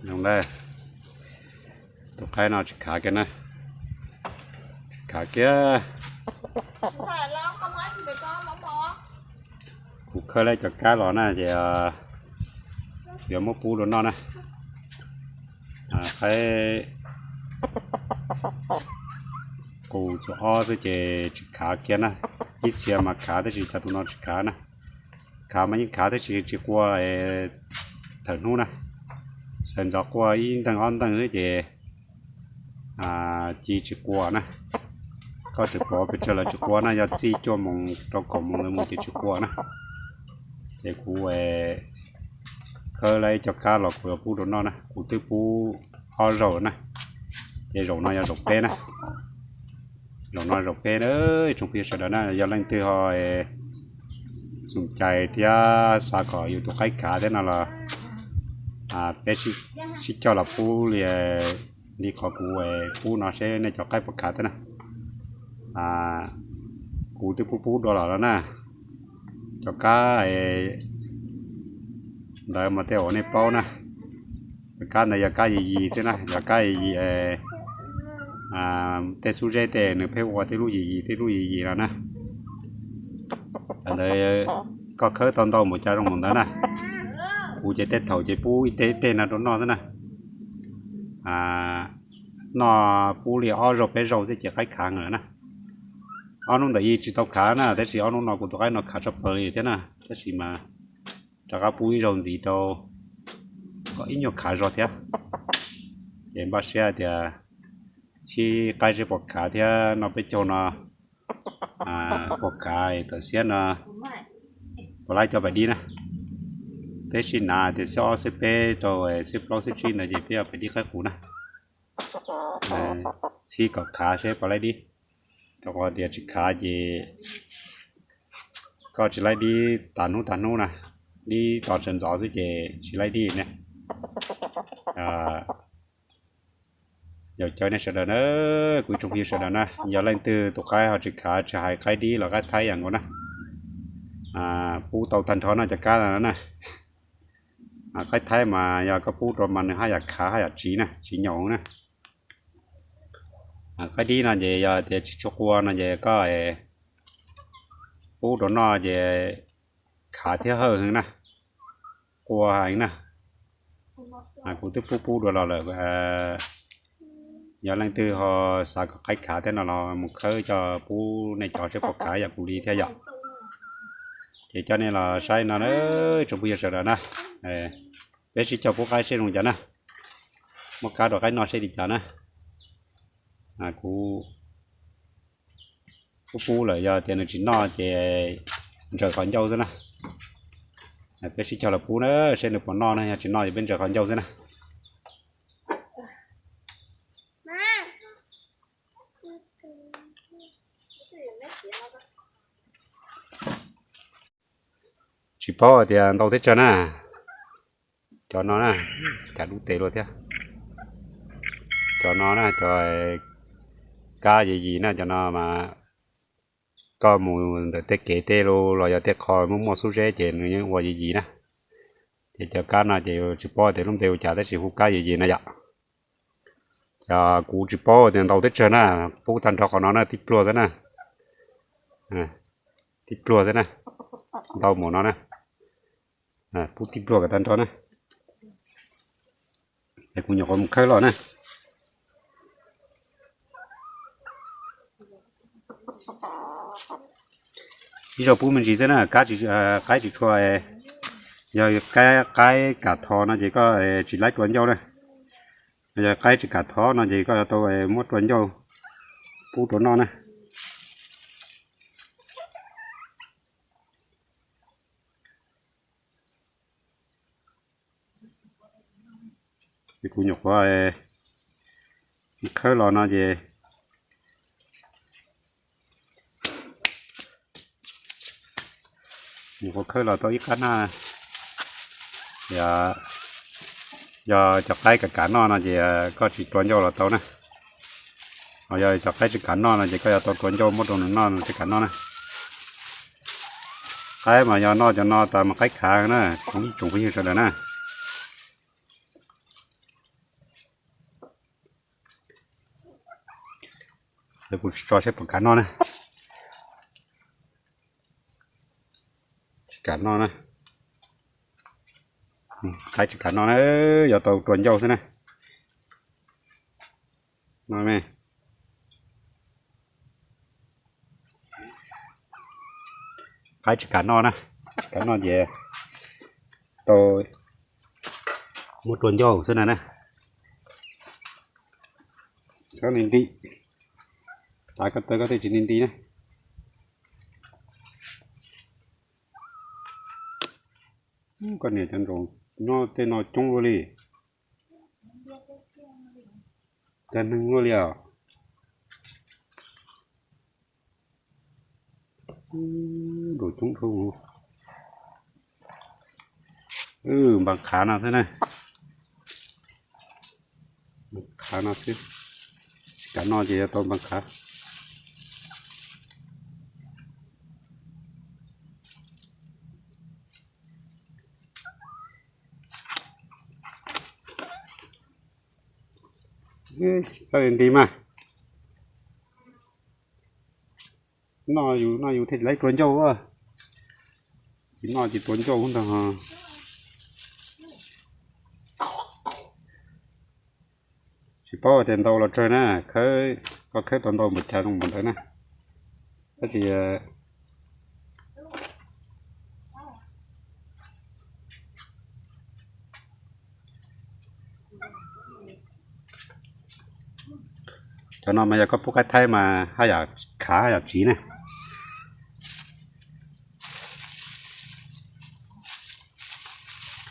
Zoo na, tus qaib no tsis khav kiag na, tsis khav kiag. Kuv khawb lawm cov kab los na ces yuav muab pub rau noj na. Qaib qus tsuas ob xwb ces tsis khav kiag na. Ib txhia mas khav tab sis cov tus no tsis khav na. Khav mas yeej khav tab sis tsis qua thawm hnub na. Sawv ntxov qua ib nteej ob nteej xwb ces ci tsis qua na. Koj tseem pom pes tsawg lawv tsis qua na, yog txij cuaj moos rau kaum moos lawv mus ces tsis qua na. Ces kuv khawb lawm ib co kab los kuv yuav pub rau noj na, kuv twb pub ob zaug na. Ces zaum no yog zaum peb na. Zaum no zaum peb na, tsoom phooj ywg sawv daws na, yog leej twg ho xum cai thiab xav kom yus tus qaib khav thiab no los peb sib coj los pub li, li qhov kuv pub no seb nej cov qaib puas khav thiab na. Kuv twb pub pub dua los lawm na. Cov kab ntawd mas tej uas nej paub na, cov kab ntawd yog kab yis yis xwb na, yog kab yis yis tej xub zeb tej nws pheej ua tej lub yis yis tej lub yis yis no na. Thaum ntawd koj khawb tau ntau npaum cas zoo npaum ntawd na. Kuv ces tej thaum ces pub ib teg ib teg no rau noj xwb na. Noj pub li ob zaug peb zaug xwb ces qaib khav lawm na. Ob hnub ntawd yus tsis tau khav na, tab sis ob hnub no kuv tus qaib no khav tshaj plaws li thiab na, tab sis mas rov qab pub ib zaug ntxiv rau kom ib nyuag khav zog thiab. Ces npaj siab tias txhib qaib seb puas khav thiab noj peb caug no puas khav, tam xiab no puas laib coj pais dib na. Peb sib hnav tias xiab ob xiab peb rau xiab plaub xiab tsib ntawd ces peb yuav pais dib qaib qus na. Txhib kom khav seb puas laib dib, rau qhov tias tsis khav ces koj tsis laib dib tas hnub tas hnub na, dib tos sawv ntxov xwb ces tsis laib dib ne. Yaum cawv nej sawv daws na, kuv ib tsoom phooj ywg sawv daws na, yog leej twg tus qaib ho tsis khav tsis hais qaib dib los qaib thaib yam nkaus na, pub tau tag nrho no cov kab no na. Qaib thaib mas yog koj pub rau mas nws haj yam khav haj yam tsiv na, tsis nyaum na. Qaib dib no ces yog tias tsis tshua qua no ces koj pub rau noj ces khav thiab hawj heev na, qua heev na. Kuv twb pub pub dua los lawm, yog leej twg ho xav kom qaib khav thiab no los mus khawb coj pub nej cov seb puas khav yam kuv li thiab yom. Ces coj nej los saib no na, tsoom phooj ywg sawv daws na, peb sib cog pub qaib seb zoo cas na, muab kab rau qaib noj seb li cas na. Kuv pub pub lawm yog tias nws tsis noj ces ntsaws qhov ncauj xwb na. Peb sib cog los pub na seb nws puas noj na, yog tsis noj ces peb ntsaws qhov ncauj xwb na. Tsis paub hais tias ntau teb tsawg na. Cov no na, cas dub tes luaj thiab. Cov no na, cov kab yis yis na, cov no mas koj mus ntawm tej kev tej lus los yog tej qho muaj muaj xub zeb ces nws yeej ua yis yis na. Ces cov kab no ces tsis paub tias lub npe ua cas tab sis hu kab yis yis no yom. Ces kuv tsis paub tias ntau teb tsawg na, pub tag nrho qhov no na tib pluag xwb na. Tib pluag xwb na, ntau mus no na. Pub tib pluag kom tag nrho na. Es kuv nyuam qhuav mus khawb los na. Ib zaug pub me ntsis xwb na, qaib tsis tshua, yog qaib kam thov no ces koj tsis laib rua ncauj na. Yog qaib tsis kam thov no ces koj yuav tau muab rua ncauj pub rua noj na. Kuv nyuam qhuav khawb los no ces nyuam qhuav khawb los tau ib qab na. Yog cov qaib kam kam noj no ces koj tsis rua ncauj los tau na. Ho yog cov qaib tsis kam noj no ces koj yuav tau rua ncauj muab rau nws noj thiaj kam noj na. Qaib mas yog noj cov no tas mas qaib khav na, ib tsoom phooj ywg sawv daws na. Kuv tso seb puas kav noj na. Tsis kav noj na. Qaib tsis kav noj na, yuav tau rua ncauj xwb na. Qaib tsis kav noj na, tsis kav noj ces tau muab rua ncauj xwb na na. Txhob nti nti, tav koj tawv koj thiaj tsis nti nti na. Koj niam cov nraum nyob tej no coob luaj li, tag neeg luaj li os. Nraum coob dhau. Npaj khav no xwb na. Khav no xwb, tsis kav noj ces yuav tau npaj khav. Nti mas, noj yus noj yus thiaj tsis laib rua ncauj. Tsis noj ces rua ncauj ntag. Tsis paub tias ntau los tsawg na, khawb, koj khawb tau ntau npaum cas zoo npaum ntawd na. Tab sis cov no mas yog koj pub qaib thaib mas haj yam khav haj yam tsiv na.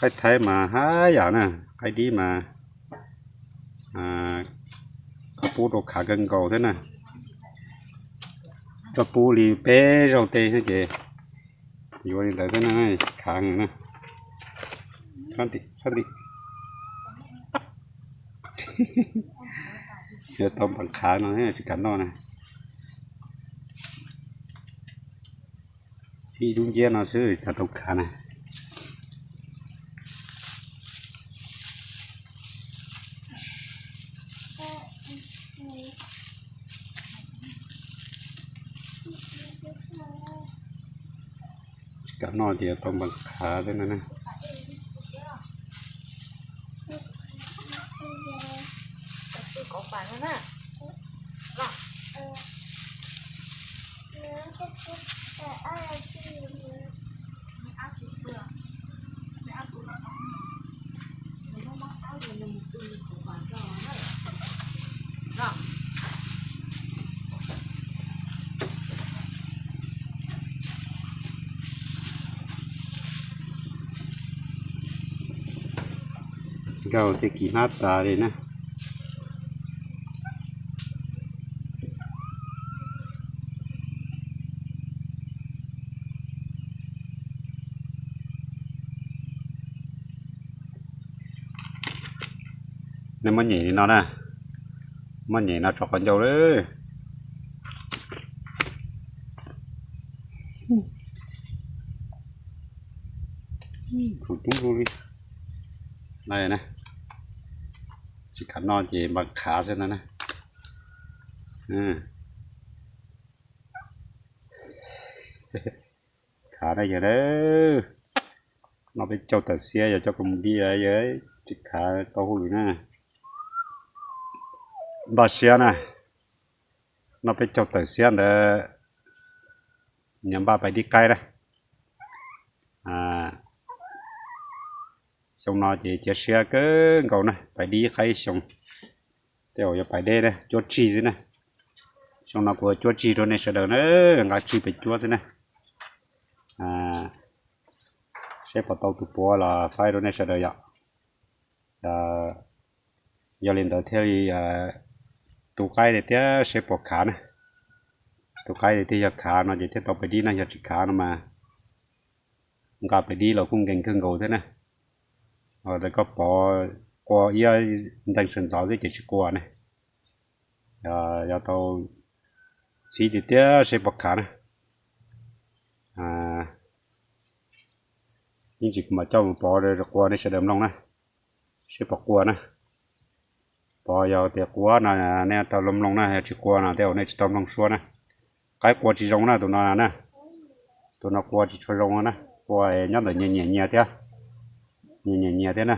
Qaib thaib mas haj yam na, qaib dib mas koj pub rau khav kawg nkaus thiab na. Koj pub li peb zaug tej xwb ces yuav li ntawd thiab na, khav na. Yuav tau npaj khav no tsis kav noj na. Ib lub nciab no xwb tau khav na. Kav noj ces yuav tau npaj khav xwb na. Nkauj thiaj kis hnab tas li na. Nej muab nyem li no na, muab nyem no tso qhov ncauj lawm. Tub li, tsis kav noj ces npaj khav xwb no na. Khav na yog, noj peb caug tawm xiab yog coj koj mus dib, yog tsis khav tau hauj lwm na. Npaj siab na, noj peb caug tawm xiab ntawd, nyias npaj pais dib qaib na. Xyoo no ces cia siab kawg nkaus na, pais dib qaib xyoo. Tej zaum yuav pais deb na, cuab tsig xwb na. Xyoo no kuv cuab tsig rau nej sawv daws na, nqa tsig pem cuab xwb na. Seb puas tau tus puav los faib rau nej sawv daws yom. Yog li ntawd thiaj li tu qaib tiag tiag seb puas khav na. Tu qaib tiag tiag yog khav no ces thiaj tau pais dib na, yog tsis khav no mas nqa pais dib los kuj nkees kawg nkaus thiab na. Koj pov qua iab nteeg sawv ntxov xwb ces tsis qua ne. Yog tau txhib tiag tiag seb puas khav na. Ib ntsis kuv mam coj mus pov qua nej sawv daws mloog na, seb puas qua na. Pom yog tias qua no nej tau mloog mloog na, yog tsis qua no tej zaum nej tsis tau mloog suab na. Qaib qua tsis zoo na tus no na. Tus no qua tsis tshua zoo na, qua nyob ntawm nyias nyias nyias thiab, nyias nyias nyias thiab na.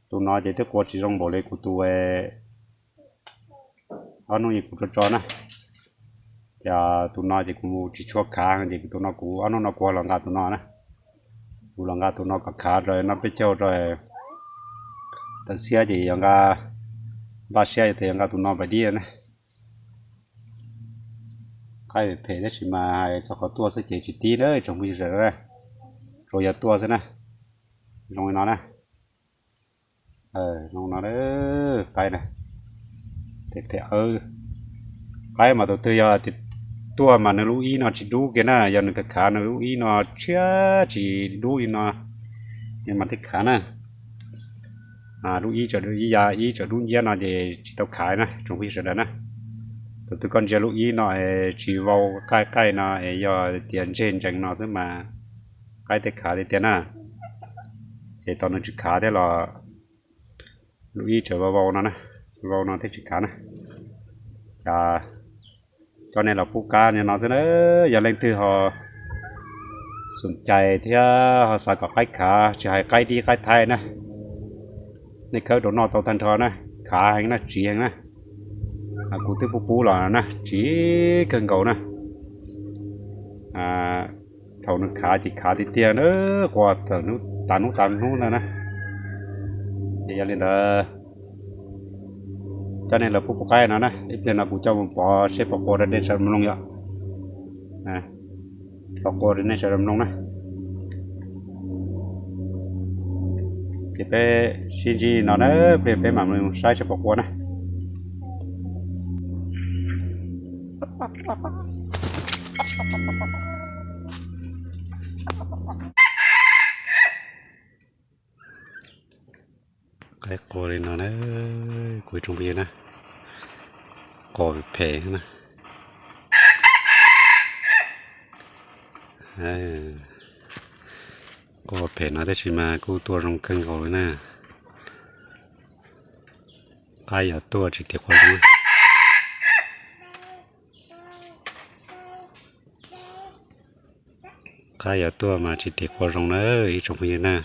Tus no ces twb qua tsis zoo npaum li kuv tus ob hnub kuv tso tso na. Ces tus no ces kuv tsis tshua khav ces tus no kuv ob hnub no kuv los nqa tus no na. Kuv los nqa tus no kom khav rau no peb caug rau tawm xiab ces yog nqa, npaj siab yog tias yog nqa tus no pais dib na. Qaib phem tab sis mas hais txog qhov tuaj xwb ces tsis tib na tsoom phooj ywg sawv daws, tsuas yog tuaj xwb na. Zoo li no na. Zoo no, qaib na, phem phem. Qaib mas tus twg yog tias tuaj mas nws lub ib no tsis dub kiag na, yog nws khav khav nws lub ib no tshiab tsis dub li no, nws mas thiaj khav na. Lub ib tsam ib ya ib tsam dub nciab no ces tsis tau khav na tsoom phooj ywg sawv daws na. Tus twg koj ntsia lub ib no es tsis vau qaij qaij no es yog tias ntseg ntsees no xwb mas qaib thiaj khav tiag tiag na. Ces tau nws tsis khav thiab los lub ib tsam vau vau no na, vau no thiaj tsis khav na. Ces coj nej los pub qab no xwb na. Yog leej twg ho xum cai thiab ho xav kom qaib khav, tsis hais qaib dib qaib thaib na, nej khawb rau noj tau tag nrho na, khav heev na, tsiv heev na. Kuv twb pub pub los na, tsiv kawg nkaus na. Thaum nws khav ces khav tiag tiag na, qua tas hnub tas hnub na. Ces yog li ntawd coj nej los pub pub qaib no na, ib pliag no kuv coj mus pov seb puas qua rau nej sawv daws mloog yom. Puas qua rau nej sawv daws mloog na. Ces peb sib ntsib no na, ib pliag peb mam mus saib seb puas qua na. Qaib qua li no na, kuv tsoom phooj ywg na, qua phem na. Qua phem no tab sis mas kuj tuaj zoo kawg nkaus li na. Qaib yuav tuaj tsis tim qua zoo. Qaib yuav tuaj mas tsis tim qua zoo na ib tsoom phooj ywg na.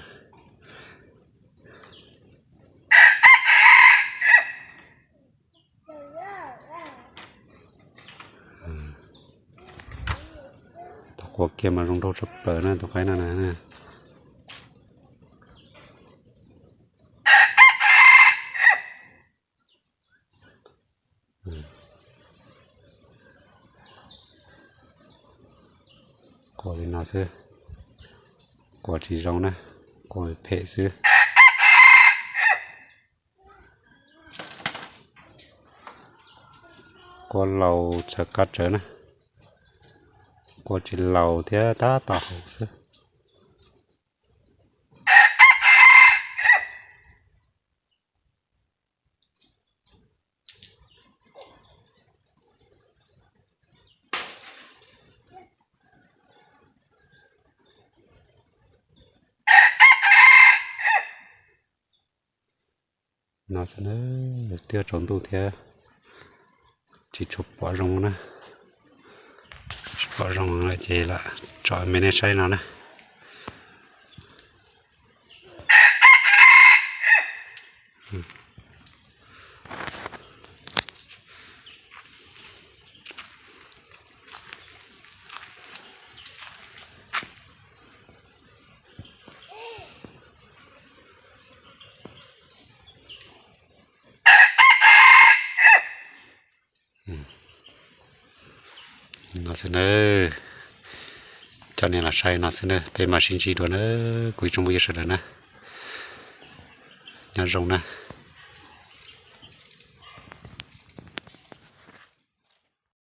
Tus qua kiag mas zoo nraug tshaj plaws na tus qaib no na. Qua li no xwb, qua tsis zoo na, qua phem xwb. Qua laus tsawv qab tsawv na, qua tsis laus thiab tab tom haus xwb. No xwb na, twb tsaus ntuj thiab tsis tshua pom zoo na. Tsis pom zoo lawm ces lam tso me nej saib no na. No xwb nawb, coj nej los saib no xwb nawb, peb mam sib ntsib dua nawb kuv ib tsoom phooj ywg sawv daws na. Nyob zoo na.